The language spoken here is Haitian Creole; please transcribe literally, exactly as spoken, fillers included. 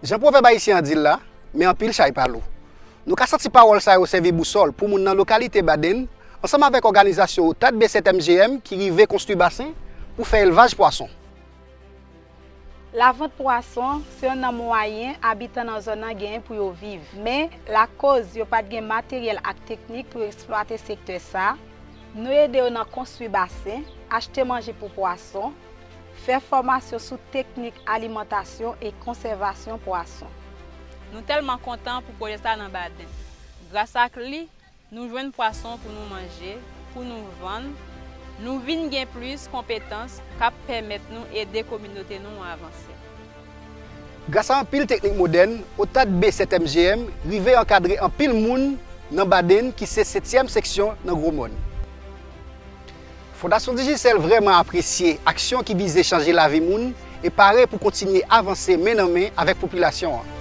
Jan pwovèb ayisyen an di l la, men anpil chay pa lou. Nou ka santi pawòl sa yo sèvi bousòl pou moun nan lokalite Badenn, ansanm avèk òganizasyon OTAD B sèt M G M ki rive konstwi basen pou fè elvaj pwason. Lavant pwason se youn nan mwayen abitan nan zòn nan genyen pou yo viv. Men, lakoz yo pa t gen materyèl ak teknik pou yo eksplwate sektè sa, nou ede yo nan konstwi basen, achte manje pou pwason, fè fòmasyon sou teknik alimantasyon e konsèvasyon pwason. Nou tèlman kontan pou pwojè sa nan Badenn. Gras ak li, nou jwenn pwason pou nou manje, pou nou vann, nou vin gen plis konpetans k ap pèmèt nou ede kominote nou avanse. Gras a anpil teknik modèn, OTAD B sèt M G M rive ankadre anpil moun nan Badenn ki se setyèm seksyon nan Gwomòn. Fondasyon Digicel vrèman apresye aksyon ki vize chanje lavi moun e pare pou kontinye avanse men nan men avèk popilasyon an.